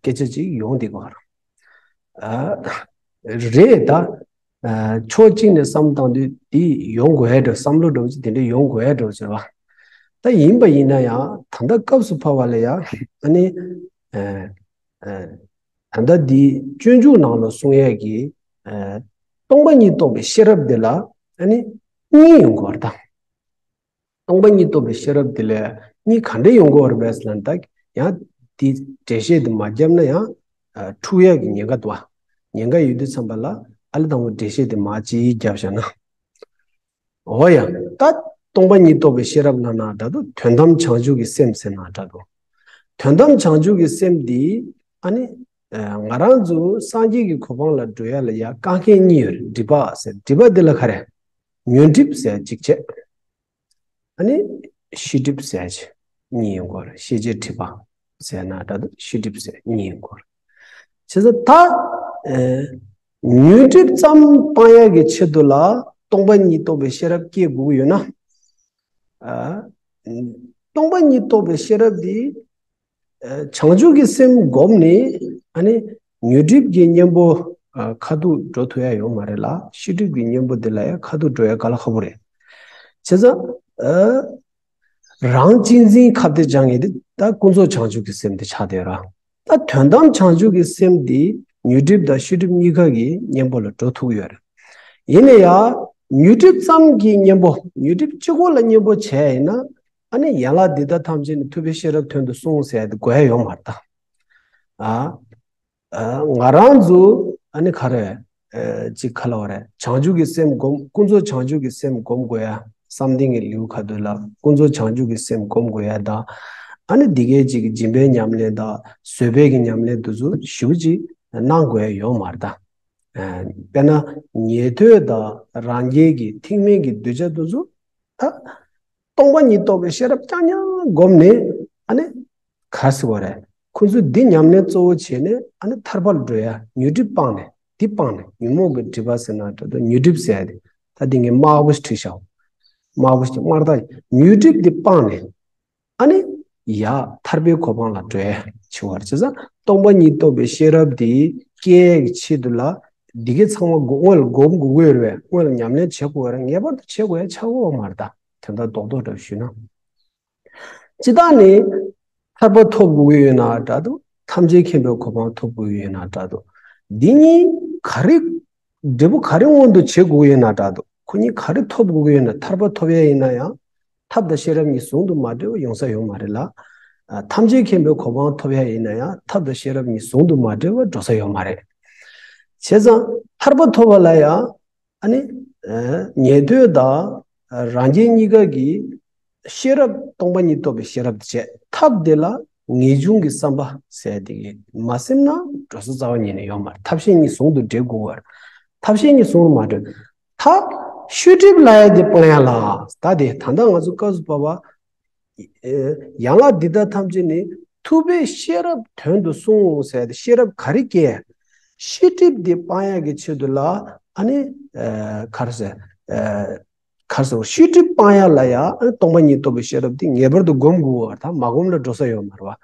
སྐད་ཆ་ཅིག་ཡོང་བསྡད་ཀྱི་ཡོད་རེད། རེད་ད། ཕྱོགས་གཅིག་ནས་བསམ་བཏང་དུས་འདི་ཡོང་དགོས་ཡ་འདྲ། བསམ་བློ་འདྲ་བོ་ཅིག་དེ་འདྲས་ཡོང་དགོས་ཡ་འདྲ་བོ་ཅིག་རེད་བ། ད་ཡིན་པ་ཡིན་ན་ཡང་ད་ལྟ་སྐབས་སུ་བབ་པ་ལ་ཡང་ཨ་ནི། ད་ལྟ་འདི་སྤྱོད་འཇུག་ནང་ལ་གསུང་ཡས་ཀྱི་སྟོང་པ་ཉིད་རྟོགས་པའི་ཤེས་རབ་འདི་ལ་ཨ་ནི་གཉིས་ཡོང་གི་ཡོད་རེད་ད། སྟོང་པ་ཉིད་རྟོགས་པའི་ཤེས་རབ་འདི་ལ་གཉིས་ག་འདྲས་ཡོང་གི་ཡོད་རེད་པས་ལབ་ན། ད་ཡང་འདི་འགྲེལ་བཤད་འདི་མ་བརྒྱབ་ན་ཡང་འཁྲུག་ཡས་ཀྱི་ཉེན་ཁ་འདུག་བ། ཉེན་ཁ་ཡོད་དུས་ཙམ་པ་ལ་ཨ་ལེ་དང་པོ་འགྲེལ་བཤད་འདི་མ་ཅིག་བརྒྱབ་བཞག་ན། འོ་ཡ། ད་སྟོང་པ་ཉིད་རྟོགས་པའི་ཤེས་རབ་ལབ་ན་འདྲ་འདུག་དོན་དམ་བྱང་ཆུབ་ཀྱི་སེམས་ཟེར་ན་འདྲ་འདུག་དོན་དམ་བྱང་ཆུབ་ཀྱི་སེམས་འདི་ཨ་ནི་ང་རང་ཚོ་སངས་རྒྱས་ཀྱི་གོ་འཕང་ལ་འགྲོ་ཡ་ལ་ཡ་རྐང་མཁན་གཉིས་ཡོད་རེད། སྒྲིབ་པ་ཟེར། སྒྲིབ་པ་འདི་ལ་ག་རེ། ཉོན་སྒྲིབ་ཟེར་གཅིག་བྱས། ཨ་ནི་ཤེས་སྒྲིབ་ཟེར་གཅིག་གཉིས་ཡོང་གི་ཡོད་རེད། ཤེས་བྱའི་སྒྲིབ་པ་ཟེར་ན་འདྲ་འདུག་ཤེས་སྒྲིབ་ཟེར་གཉིས་ཡོང་གི་ཡོད་རེད། བྱས་ཙང་ད་ཨེ་ཉོན་སྒྲིབ་ཙམ་སྤང་ཡག་གི་ཆེད་དུ་ལ་སྟོང་པ་ཉིད་རྟོགས་པའི་ཤེས་རབ་སྐྱེ་དགོས་ཀྱི་ཡོད་ན། ཨ། སྟོང་པ་ཉིད་རྟོགས་པའི་ཤེས་རབ་འདི། ཨ། བྱང་ཆུབ་ཀྱི་སེམས་བསྒོམས་ནས་ཨ་ནི་ཉོན་སྒྲིབ་ཀྱི་གཉེན་པོ། ཨ། ཁ་ཐུག་འགྲོ་ཐུབ་ཡ་ཡོད་མ་རེད་ལ། ཤེས་སྒྲིབ་ཀྱི་གཉེན་པོ་འདི་ལ་ཡང་ཁ་ཐུག་འགྲོ་ཡ་དཀའ་ལས་ཁག་པོ་རེད། བྱས་ཙང་། ཨ། རང་གཅེས་འཛིན་ཁ་གཏད་བཅག་མཁན་དེ་ད་ཀུན་རྫོབ་བྱང་ཆུབ་ཀྱི་སེམས་དེ་ཆགས་བསྡད་ཡོད་ར། ད་དོན་དམ་བྱང་ཆུབ་ཀྱི་སེམས་དེ་ཉོན་སྒྲིབ་དང་ཤེས་སྒྲིབ་གཉིས་ཀ་གི་གཉེན་པོ་ལ་འགྲོ་ཐུབ་ཀྱི་ཡོད་རེད། ཡིན་ན་ཡང་ཉོན་སྒྲིབ་ཙམ་གྱི་གཉེན་པོ། ཉོན་སྒྲིབ་གཅིག་པོ་ལ་གཉེན་པོ་བྱས་ཡིན་ན། ཨ་ནི་ཡན་ལག་འདི་དག་ཐམས་ཅད་ནི་ཐུབ་པའི་ཤེས་རབ་དོན་དུ་གསུངས་ཟེར་ཡ་དེ་དགོས་ཡ་ཡོད་མ་རེད་ད། ཨ། ཨ། ང་རང་ཚོ་ཨ་ནི་ག་རེ། ཨ། ཅིག་ག་ལབ་དགོས་རེད། བྱང་ཆུབ་ཀྱི་སེམས་བསྒོམ། ཀུན་རྫོབ་བྱང་ཆུབ་ཀྱི་སེམས་བསྒོམ་དགོས་ཡ། བསམ་གཏན་གྱི་ལེའུ་ཁ་ཐུག་ལ་ཀུན་རྫོབ་བྱང་ཆུབ་ཀྱི་སེམས་བསྒོམ་དགོས་ཡ་དང་། ཨ་ནི་འདི་གའི་ཅིག་སྦྱིན་པའི་ཉམས་ལེན་དང་བཟོད་པའི་གི་ཉམས་ལེན་དེ་ཚོ་ཞེ་པོ་ཅིག་གནང་དགོས་ཡ་ཡོད་མ་རེད་ད། ཨ། དཔེར་ན་ཉན་ཐོས་དང་རང་རྒྱལ་གྱི་ཐེག་དམན་གྱི་གདུལ་བྱ་དེ་ཚོ་ད། སྟོང་པ་ཉིད་རྟོགས་པའི་ཤེས་རབ་རྐྱང་རྐྱང་བསྒོམས་ནས་ཨ་ནི་ག་རེ་ཟེར་དགོས་རེད། ཁོ་ཚོས་འདི་ཉམས་ལེན་གཙོ་བོ་བྱས་ནས་ཨ་ནི་ཐར་པ་ལ་འགྲོ་ཡ། ཉོན་སྒྲིབ་སྤངས་ནས། འདི་སྤངས་ནས། ཉོན་མོངས་ཀྱི་སྒྲིབ་པ་ཟེར་ན་འདྲ་འདུག་ཉོན་སྒྲིབ་ཟེར་ཡ་དེ་ད་འདི་ངས་དམར་པོ་ཞིག་བྲིས་བཞག་དམར་པོ་ཞིག་དམར་ཐག་ཉོན་སྒྲིབ་འདི་སྤངས་ནས་ཨ་ནི་ཡ་ཐར་པའི་གོ་འཕང་ལ་འགྲོ་ཡ་བྱེད་པ་རེད། བྱས་ཙང་སྟོང་པ་ཉིད་རྟོགས་པའི་ཤེས་རབ་འདི་སྐྱེ་ཡ་གི་ཆེད་དུ་ལ་འདི་གའི་ཚང་མ་སྒོམ། སྔོན་ལ་སྒོམ་དགོས་ཀྱི་ཡོད་རེད་པས། སྔོན་ལ་ཉམས་ལེན་བྱེད་དགོས་ཡོད་རེད། ངེས་པར་དུ་བྱེད་དགོས་ཡ་ཆགས་ཀྱི་ཡོད་མ་རེད་ད། དོན་དག་རྡོག་རྡོག་འདྲ་བོ་ཞུས་ན། སྤྱིར་བཏང་ནི་ཐར་པ་ཐོབ་དགོས་ཀྱི་ཡོད་ན་འདྲ་འདུག་ཐམས་ཅད་མཁྱེན་པའི་གོ་འཕང་ཐོབ་དགོས་ཀྱི་ཡོད་ན་འདྲ་འདུག་འདི་གཉིས་ག་རེ། འབྲས་བུ་ག་རེ་སྔོན་དུ་བྱེད་དགོས་ཀྱི་ཡོད་ན་འདྲ་འདུག་ཁོ་གཉིས་ག་རེ་ཐོབ་དགོས་ཀྱི་ཡོད་ན། ཐར་པ་ཐོབ་ཡ་ཡིན་ན་ཡང་ཐབས་དང་ཤེས་རབ་གཉིས་ཟུང་དུ་མ་འབྲེལ་བ་ཡོང་ས་ཡོད་མ་རེད་ལ། ཨ། ཐམས་ཅད་མཁྱེན་པའི་གོ་འཕང་ཐོབ་ཡ་ཡིན་ན་ཡང་ཐབས་དང་ཤེས་རབ་གཉིས་ཟུང་དུ་མ་འབྲེལ་བ་འགྲོ་ས་ཡོད་མ་རེད། བྱས་ཙང་ཐར་པ་ཐོབ་པ་ལ་ཡང་ཨ་ནི། ཨ། ཉན་ཐོས་དང་རང་རྒྱལ་གཉིས་ཀ་གི་ཤེས་རབ་སྟོང་པ་ཉིད་རྟོགས་པའི་ཤེས་རབ་དེ་བྱས། ཐབས་དེ་ལ་ངེས་འབྱུང་གི་བསམ་པ་ཟེར་དེ་གི་མ་སེམས་ན་འགྲོ་ས་རྩ་བ་ཉིད་ནས་ཡོད་མ་རེད། ཐབས་ཤེས་གཉིས་ཟུང་དུ་འབྲེལ་དགོས་པར། ཐབས་ཤེས་གཉིས་ཟུང་དུ་མ་འབྲེལ། ད་ཤེས་སྒྲིབ་ལབ་ཡ་དེ་སྤང་ཡ་ལ། ད་དེ་ད་ལྟ་ང་ཚོ་སྐབས་སུ་བབ་པ། ཨེ། ཡན་ལག་འདི་དག་ཐམས་ཅད་ནི་ཐུབ་པའི་ཤེས་རབ་དོན་དུ་གསུངས་ཟེར་ཏེ། ཤེས་རབ་ག་རེ་སྐྱེ། ཤེས་སྒྲིབ་འདི་སྤང་ཡག་གི་ཆེད་དུ་ལ་ཨ་ནི། ཨེ། ག་རེ་ཟེར། ཨེ། ག་རེ་ཟེར། ཤེས་སྒྲིབ་སྤང་ཡག་ལ་ཡང་ཨ་ནི་སྟོང་པ་ཉིད་རྟོགས་པའི་ཤེས་རབ་འདི་ངེས་པར་དུ་སྒོམ་དགོས་པ་དང་། མ་སྒོམ་ལ་འགྲོ་ས་ཡོད་མ་རེད་བ།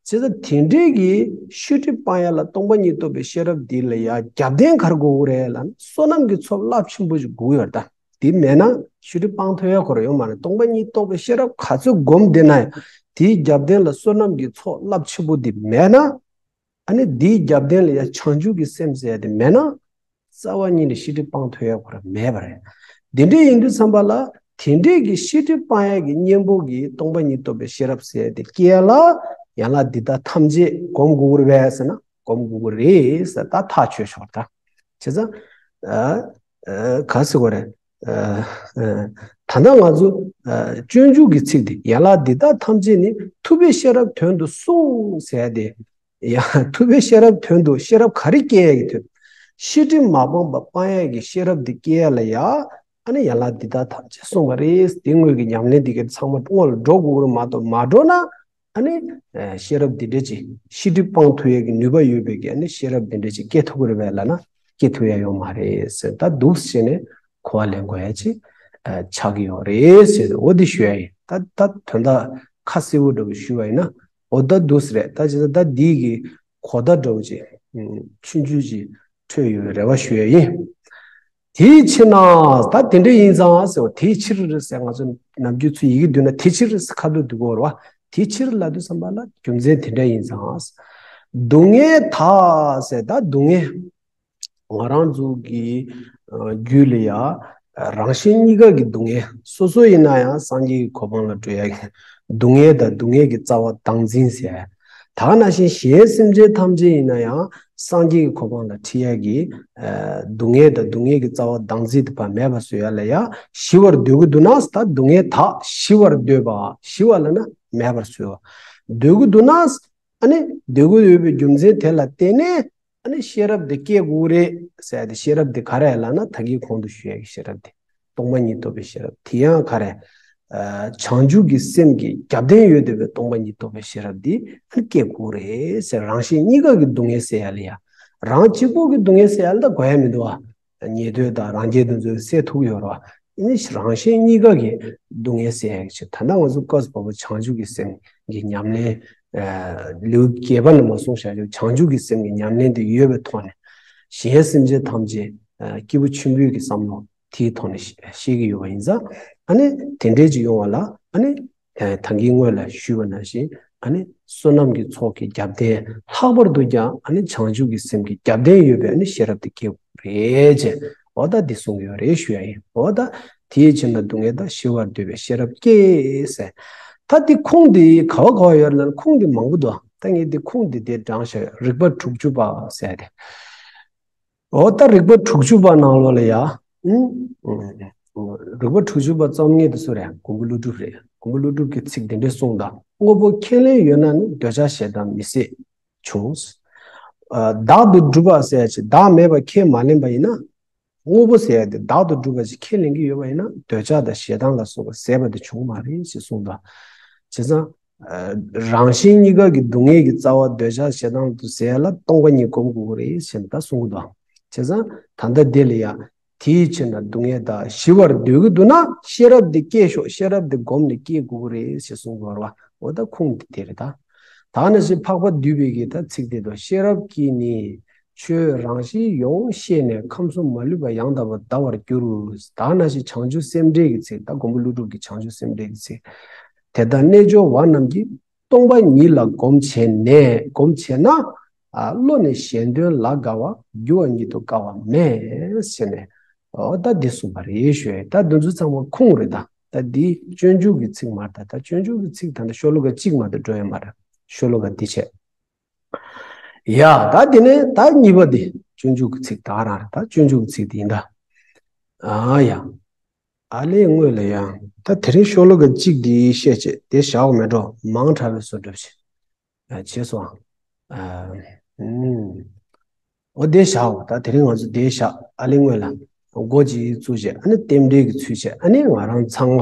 བྱས་ཙང་དེ་འདྲའི་གི་ཤེས་སྒྲིབ་སྤང་ཡག་ལ་སྟོང་པ་ཉིད་རྟོགས་པའི་ཤེས་རབ་འདི་ལ་ཡང་རྒྱབ་རྟེན་ག་རེ་དགོས་ཀྱི་རེད་ལབ་ན། བསོད་ནམས་ཀྱི་ཚོགས་རླབས་ཆེན་པོ་ཞིག་དགོས་ཀྱི་ཡོད་རེད་ད། དེ་མེད་ན་ཤེས་སྒྲིབ་སྤང་ཐུབ་ཡ་ཁོ་རང་ཡོད་མ་རེད། སྟོང་པ་ཉིད་རྟོགས་པའི་ཤེས་རབ་ག་ཚོད་སྒོམ་བསྡད་ན་ཡང་དེའི་རྒྱབ་རྟེན་ལ་བསོད་ནམས་ཀྱི་ཚོགས་རླབས་ཆེན་པོ་དེ་མེད་ན། ཨ་ནི་དེའི་རྒྱབ་རྟེན་ལ་ཡང་བྱང་ཆུབ་ཀྱི་སེམས་ཟེར་ཡ་དེ་མེད་ན། རྩ་བ་ཉིད་ནས་ཤེས་སྒྲིབ་སྤང་ཐུབ་ཡ་ཁོ་རང་མེད་པ་རེད། དེ་འདྲ་ཡིན་དུས་ཙམ་པ་ལ་དེ་འདྲའི་གི་ཤེས་སྒྲིབ་སྤང་ཡ་གི་གཉེན་པོ་གི་སྟོང་པ་ཉིད་རྟོགས་པའི་ཤེས་རབ་ཟེར་ཡ་དེ་སྐྱེ་ཡ་ལ་ཡན་ལག་འདི་དག་ཐམས་ཅད་སྒོམ་དགོས་ཀྱི་རེད་པས་ཟེར་ན། སྒོམ་དགོས་ཀྱི་རེད་ཟེར་ད་ཐག་ཆོད་ཆོག་ད། བྱས་ཙང་། ཨ། ཨ། ག་ཟེར་དགོས་རེད། ཨ། ཨ། ད་ལྟ་ང་ཚོ། ཨ། སྤྱོད་འཇུག་གི་ཚིག་འདི། ཡན་ལག་འདི་དག་ཐམས་ཅད་ནི་ཐུབ་པའི་ཤེས་རབ་དོན་དུ་གསུངས་ཟེར་ཏེ། ཡ། ཐུབ་པའི་ཤེས་རབ་དོན་དུ། ཤེས་རབ་ག་རེ་སྐྱེ་ཡ་གི་དོན། ཤེས་སྒྲིབ་མ་སྤངས་པ་སྤང་ཡ་གི་ཤེས་རབ་འདི་སྐྱེ་ཡ་ལ་ཡ། ཨ་ནི་ཡན་ལག་འདི་དག་ཐམས་ཅད་གསུངས་པ་རེད། དེ་དངོས་ཀྱི་ཉམས་ལེན་འདི་གའི་ཚང་མ་དངོས་ལ་འགྲོ་དགོས་ཀྱི་རེད་མ་གཏོགས། མ་འགྲོ་ན་ཨ་ནི་ཤེས་རབ་འདི་འདྲ་ཅིག་ཤེས་སྒྲིབ་སྤང་ཐུབ་ཡས་ཀྱི་ནུས་པ་ཡོད་པའི་གི་ཨ་ནི་ཤེས་རབ་འདི་འདྲ་ཅིག་སྐྱེ་ཐུབ་ཀྱི་རེད་པས་ལབ་ན་སྐྱེ་ཐུབ་ཡ་ཡོད་མ་རེད་ཟེར། ད་འདུག་སེ་བྱས་ནས་གོ་བ་ལེན་དགོས་ཡ་ཅིག་ཆགས་ཀྱི་ཡོད་རེད་ཟེར། འོ་འདི་ཞུ་ཡ་ཡིན། ད་ད་དོན་དག་ཁ་གསལ་པོ་འདྲ་པོ་ཞུས་པ་ཡིན་ན། འོ་ད་འདུག་སེ་རེད། ད་ཅི་ད་ད་འདི་གི་གོ་བརྡ་འདྲ་པོ་ཅིག་ཆུང་ཆུང་ཅིག་འཕྲོད་ཡོད་པའི་རེ་བ་ཞུ་ཡ་ཡིན། དེའི་ཕྱིར་ན་ད་དེ་འདྲ་ཡིན་ཙང་ཟེར་བ། དེའི་ཕྱིར་ཟེར་ང་ཚོ་ནམ་རྒྱུན་ཚུར་ཡི་གེ་བསྡུས་ན་དེ་ཕྱིར་ཟེར་ཁ་ཐུག་འདུག་གོ་ར་བ། དེའི་ཕྱིར་ལབ་དུས་ཙམ་པ་ལ་རྒྱུ་མཚན་དེ་འདྲ་ཡིན་ཙང་། སྡུག་བསྔལ་དག་ཟེར། ད་སྡུག་བསྔལ་ང་རང་ཚོ་གི་རྒྱུད་ལ་ཡ་རང་གཞན་གཉིས་ཀ་གི་སྡུག་བསྔལ། སོ་སོ་ཡིན་ན་ཡང་སངས་རྒྱས་ཀྱི་གོ་འཕང་ལ་འགྲོ་ཡ་གི་སྡུག་བསྔལ་དང་སྡུག་བསྔལ་གྱི་རྩ་བ་བདག་འཛིན་ཟེར། ད་ག་ནང་བཞིན་གཞན་སེམས་ཅན་ཐམས་ཅད་ཡིན་ན་ཡང་སངས་རྒྱས་ཀྱི་གོ་འཕང་ལ་ཁྲིད་ཡ་གི་སྡུག་བསྔལ་དང་སྡུག་བསྔལ་གྱི་རྩ་བ་བདག་འཛིན་དེ་ཕར་མེད་པར་བཟོ་ཡ་ལ་ཡ་ཞི་བར་འདོད་ཀྱི་འདུག་ན། ད་སྡུག་བསྔལ་དག་ཞི་བར་འདོད་པ། ཞི་བ་ལབ་ན་མེད་པར་བཟོ་བ། འདོད་ཀྱི་འདུག་ན། ཨ་ནི་འདོད་ཀྱི་ཡོད་པའི་རྒྱུ་མཚན་དེ་ལ་བརྟེན་ནས་ཨ་ནི་ཤེས་རབ་དེ་སྐྱེ་དགོས་རེད་ཟེར་ཏེ། ཤེས་རབ་དེ་ག་རེ་ལབ་ན་ད་གིན་གོང་དུ་ཞུ་ཡ་གི་ཤེས་རབ་དེ། སྟོང་པ་ཉིད་རྟོགས་པའི་ཤེས་རབ་དེ་ཡང་ག་རེ། ཨ་བྱང་ཆུབ་ཀྱི་སེམས་ཀྱི་རྒྱབ་རྟེན་ཡོད་བསྡད་པའི་སྟོང་པ་ཉིད་རྟོགས་པའི་ཤེས་རབ་དེ་ཨ་ནི་སྐྱེ་དགོས་རེད་ཟེར། རང་གཞན་གཉིས་ཀ་གི་སྡུག་བསྔལ་སེལ་ཡ་ལ་ཡ། རང་གཅིག་པོ་གི་སྡུག་བསྔལ་སེལ་ཡ་ལ་ད་དགོས་ཡ་མི་འདུག་ཨ། ཉེ་འདོད་དང་རང་རྒྱལ་དེ་ཚོ་སེལ་ཐུབ་ཡོད་རེད་བ། ཨ་ནི་རང་གཞན་གཉིས་ཀ་གི་སྡུག་བསྔལ་སེལ་ཡ་གི་ཆེད། ད་ལྟ་ང་ཚོ་སྐབས་སུ་བབ་པ་བྱང་ཆུབ་ཀྱི་སེམས་ཀྱི་ཉམས་ལེན། ཨ་ལེའུ་བརྒྱད་པ་ནས་མར་གསུངས་བཞག་ཆོག་བྱང་ཆུབ་ཀྱི་སེམས་ཀྱི་ཉམས་ལེན་དེ་ཡོད་པའི་ཐོག་ནས། གཞན་སེམས་ཅན་ཐམས་ཅད་ཨ་སྐྱེས་བུ་ཆེན་པོའི་གི་བསམ་བློ་དེའི་ཐོག་ནས་ཤེས་ཤེས་ཀྱི་ཡོད་པ་ཡིན་ཙང་། ཨ་ནི་དེ་འདྲའི་ཅིག་ཡོང་བ་ལ་ཨ་ནི་ཨ་ད་གིན་སྔོན་ལ་ཞུས་པ་ནང་བཞིན། ཨ་ནི་བསོད་ནམས་ཀྱི་ཚོགས་ཀྱི་རྒྱབ་རྟེན། ལྷག་པར་དུ་ཀྱང་ཨ་ནི་བྱང་ཆུབ་ཀྱི་སེམས་ཀྱི་རྒྱབ་རྟེན་ཡོད་པའི་ཨ་ནི་ཤེས་རབ་དེ་སྐྱེ་དགོས་རེད་ཅེས། འོ་ད་འདི་གསུང་གི་ཡོད་རེད་ཞུ་ཡ་ཡིན། འོ་ད་དེའི་ཕྱིར་ན་སྡུག་བསྔལ་དག་ཞི་བར་འདོད་པའི་ཤེས་རབ་སྐྱེས་ཟེར། ད་འདི་ཁུངས་འདི་ག་བ་ག་བ་ཡོད་ལབ་ན། ཁུངས་འདི་མང་པོ་འདུག་ད་ངས་འདི་ཁུངས་འདི་དེ་དྲངས་བཞག་རིགས་པ་དྲུག་ཅུ་པ་ཟེར་ཏེ། འོ་ད་རིགས་པ་དྲུག་ཅུ་པ་ནང་ལོགས་ལ་ཡ། ཨུམ། རིགས་པ་དྲུག་ཅུ་པ་རྩོམ་མཁན་དེ་སུ་རེད། མགོན་པོ་ཀླུ་སྒྲུབ་རེད། མགོན་པོ་ཀླུ་སྒྲུབ་ཀྱི་ཚིག་འདི་འདྲས་གསུངས་དང་། དངོས་པོ་ཁས་ལེན་ཡོད་ན་ནི། འདོད་ཆགས་ཞེ་སྡང་མི་སྲིད་འབྱུང་། ཨ་བདག་ཏུ་གྲུབ་པ་ཟེར་ཡ་ཅིག་བདག་མེད་པ་ཁས་མ་ལེན་པ་ཡིན་ན། དངོས་པོ་ཟེར་ཡ་དེ་བདག་ཏུ་གྲུབ་པ་ཅིག་ཁས་ལེན་གྱི་ཡོད་པ་ཡིན་ན། འདོད་ཆགས་དང་ཞེ་སྡང་ལ་སོགས་པ་ཟད་པ་དེ་འབྱུང་མ་རེད་ཅེས་གསུངས་དང་། བྱས་ཙང་། ཨ་རང་གཞན་གཉིས་ཀ་གི་སྡུག་བསྔལ་གྱི་རྩ་བ་འདོད་ཆགས་ཞེ་སྡང་དུ་ཟད་ལ་སྟོང་པ་ཉིད་སྒོམ་དགོས་ཀྱི་རེད་ཟེར་ནས་ད་གསུང་གི་འདུག་བྱས་ཙང་ད་ལྟ་འདི་ལ་ཡ། དེའི་ཕྱིར་ན་སྡུག་བསྔལ་དག་ཞི་བར་འདོད་ཀྱི་འདུག་ན། ཤེས་རབ་འདི་སྐྱེས་ཤོག་ཤེས་རབ་འདི་སྒོམ་ནས་སྐྱེ་དགོས་ཀྱི་རེད་ཟེར་གསུང་གི་ཡོད་རེད་བ། འོ་ད་ཁུངས་འདི་དེ་རེད་ད། ད་ནང་བཞིན་འཕགས་པ་འདུས་པའི་གི་ད་ཚིག་དེ་དང་། ཤེས་རབ་ཀྱིས་ནི་ཆོས་རང་བཞིན་ཡོངས་ཤེས་ནས། ཁམས་གསུམ་མ་ལུས་པ་ཡང་དག་པར་འདའ་བར་འགྱུར། ད་ནང་བཞིན་བྱང་ཆུབ་སེམས་འགྲེལ་གྱི་ཚིག་ད་མགོན་པོ་ཀླུ་སྒྲུབ་ཀྱི་བྱང་ཆུབ་སེམས་འགྲེལ་གྱི་ཚིག་དེ་ལྟར་རྣལ་འབྱོར་བ་རྣམས་ཀྱིས། སྟོང་པ་ཉིད་ལ་སྒོམ་བྱས་ནས། སྒོམ་བྱས་ན། ཨ་བློ་ནི་གཞན་དོན་ལ་དགའ་བ། རྒྱུ་བ་ཉིད་དུ་དཀའ་བ་མེད་ཟེར་ནས། འོ་ད་འདི་གསུངས་པ་རེད་ཞུ་ཡ། ད་འདི་ཚོ་ཚང་མ་ཁུངས་རེད་ད། ད་འདི་སྤྱོད་འཇུག་གི་ཚིག་མ་རེད་ད། ད་སྤྱོད་འཇུག་གི་ཚིག་ད་ནི་ཤོ་ལོ་ཀ་གཅིག་མ་གཏོགས་འགྲོ་ཡ་མ་རེད། ཤོ་ལོ་ཀ་འདི་བྱས། ཡ་ད་འདི་ནས་ད་གཉིས་པ་འདི་སྤྱོད་འཇུག་གི་ཚིག་ད་རང་རེད། ད་སྤྱོད་འཇུག་གི་ཚིག་འདི་ཡིན་ད། ཨ་ཡ། ཨ་ལས་སྔོན་ལ་ཡང་ད་དེ་རིང་ཤོ་ལོ་ཀ་གཅིག་འདི་བཤད་བྱས་དེ་བཞག་མེད་འགྲོ། མང་དྲགས་པའི་བཟོ་འདྲ་བྱས། ཨ་བྱས་སོང་། ཨ་ཨུམ། འོ་དེ་བཞག་འོ། ད་དེ་རིང་ང་ཚོ་དེ་བཞག་ཨ་ལས་སྔོན་ལ་འགོ་གཅིག་བཙུགས་བྱས། ཨ་ནི་རྟེན་འབྲེལ་གྱི་ཚུལ་བྱས། ཨ་ནི་ང་རང་ཚང་མ་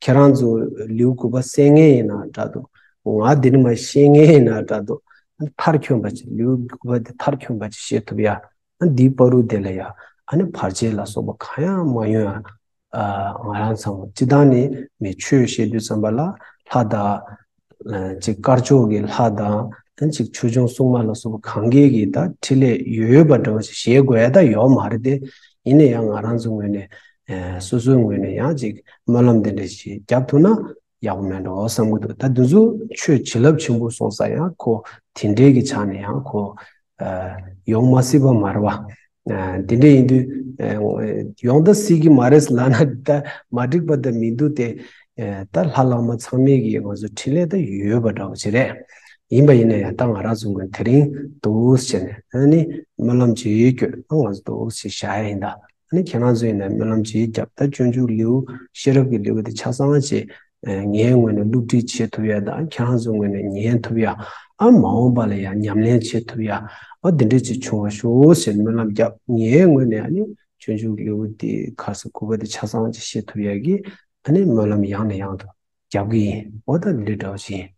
ཁྱེད་རང་ཚོ་ལེའུ་དགུ་པ་གསན་མཁན་ཡིན་ན་འདྲ་འདུག་ང་འདི་ནས་མར་བཤད་མཁན་ཡིན་ན་འདྲ་འདུག་མཐར་འཁྱོལ་བ་ཅིག་ལེའུ་དགུ་པ་དེ་མཐར་འཁྱོལ་བ་ཅིག་བཤད་ཐུབ་ཡ། ཨ་འདིའི་བར་དུ་དེ་ལ་ཡ་ཨ་ནི་བར་ཆད་ལ་སོགས་པ་གང་ཡང་མ་ཡོང་ཡ། ཨ་ང་རང་ཚང་མ་སྤྱི་བཏང་ནས་མི་ཆོས་བཤད་དུས་ཙམ་པ་ལ་ལྷ་དང་། ཨ་ཅིག་དཀར་ཕྱོགས་ཀྱི་ལྷ་དང་། ཨ་ཅིག་ཆོས་སྐྱོང་སྲུང་མ་ལ་སོགས་པ་གང་གའི་གི་ད་འཕྲིན་ལས་ཡོད་པ་འདྲ་བ་ཞིག་བཞེས་དགོས་ཡ་ད་ཡོད་མ་རེད་དེ། ཡིན་ན་ཡང་ང་རང་ཚོའི་ངོས་ནས་ཨ་སོ་སོའི་ངོས་ནས་ཡང་ཅིག་སྨོན་ལམ་དེ་འདྲ་ཞིག་བརྒྱབ་ཐུབ་ན་ཡག་པོ་མེད་འགྲོ་བསམ་གྱི་འདུག་ད་འདི་ཚོ་ཆོས་བྱིན་རླབས་ཆེན་པོ་སོང་ཙང་ཡང་ཁོ་དེ་འདྲའི་གི་ཆ་ནས་ཡང་ཁོ་ཨ་ཡོང་མ་སྲིད་པ་མ་རེད་བ། ཨ་དེ་འདྲ་ཡིན་དུས་ཨ་ཡོང་ད་སྲིད་ཀྱི་མ་རེད་ལབ་ན་ད་མ་འགྲིག་པ་ད་མི་འདུག་སྟེ། ཨ་ད་ལྷ་བླ་མ་ཚང་མས་ཀྱི་ང་ཚོ་འཕྲིན་ལས་ད་ཡོད་པ་འདྲ་བོ་ཅིག་རེད། ཡིན་པ་ཡིན་ན་ཡང་ད་ང་རང་ཚོ་ངོས་དེ་རིང་འདུག་སེ་བྱས་ནས་ཨ་ནི་སྨོན་ལམ་ཅིག་སྐྱོན་ང་ཚོ་འདུག་སེ་བཞག་ཡ་ཡིན་ད། ཨ་ནི་ཁྱེད་རང་ཚོ་ཡིན་ན་སྨོན་ལམ་ཅིག་བརྒྱབ། ད་སྤྱོད་འཇུག་ལེའུ་ཤེས་རབ་ཀྱི་ལེའུ་དེ་ཆ་ཚང་ཅིག་ངའི་ངོས་ནས་བསླུ་བྲིད་བྱེད་ཐུབ་ཡ་དང་། ཁྱེད་རང་ཚོའི་ངོས་ནས་ཉན་ཐུབ་ཡ། ཨ་མ་འོངས་པ་ལ་ཡང་ཉམས་ལེན་བྱེད་ཐུབ་ཡ། ཨ་འདི་འདྲ་ཅིག་བྱུང་བ་ཤོག་ཟེར་སྨོན་ལམ་བརྒྱབ། ངའི་ངོས་ནས་ཨ་ནི་ སྤྱོད་འཇུག་ལེའུ་དེ་ཁ་ས་དགུ་པ་དེ་ཆ་ཚང་ཅིག་ཤེས་ཐུབ་ཡ་གི་ཨ་ནི་སྨོན་ལམ་ཡང་ནས་ཡང་དུ་རྒྱབ་གི་ཡིན། འོ་ད་འདི་འདྲ་བ་ཞིག་ཡིན།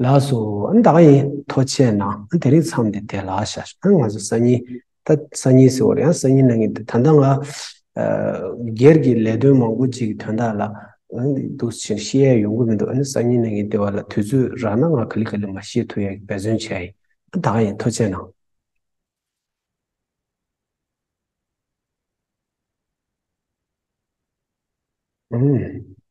ལགས་སོ། ཨ་ནི་ད་ག་ཡིན། ཐུགས་རྗེ་གནང་། ཨ་ནི་དེ་རིང་མཚམས་འདི་དེ་ལ་བཞག་ཨ་ནི་ང་ཚོ་སང་ཉིན། ད་སང་ཉིན་ཟེར་བ་རེད། ཡང་སང་ཉིན་གནང་གི་འདུག་ད་ལྟ་ང་ཨ་སྒེར་གྱི་ལས་དོན་མང་པོ་ཅིག་གི་དོན་དག་ལ་ཨ་ནི་འདུག་ཕྱིན་ཤེས་ཡ་ཡོང་གི་མི་འདུག་ཨ་ནི་སང་ཉིན་གནང་གི་འདི་བ་ལ་དུས་ཚོད་རག་ན་ང་ག་ལེ་ག་ལེ་མར་བཤད་ཐུབ་ཡ་གི་འབད་བརྩོན་བྱས་ཡིན། ཨ་ད་ག་ཡིན། ཐུགས་རྗེ་གནང་། ཨུམ།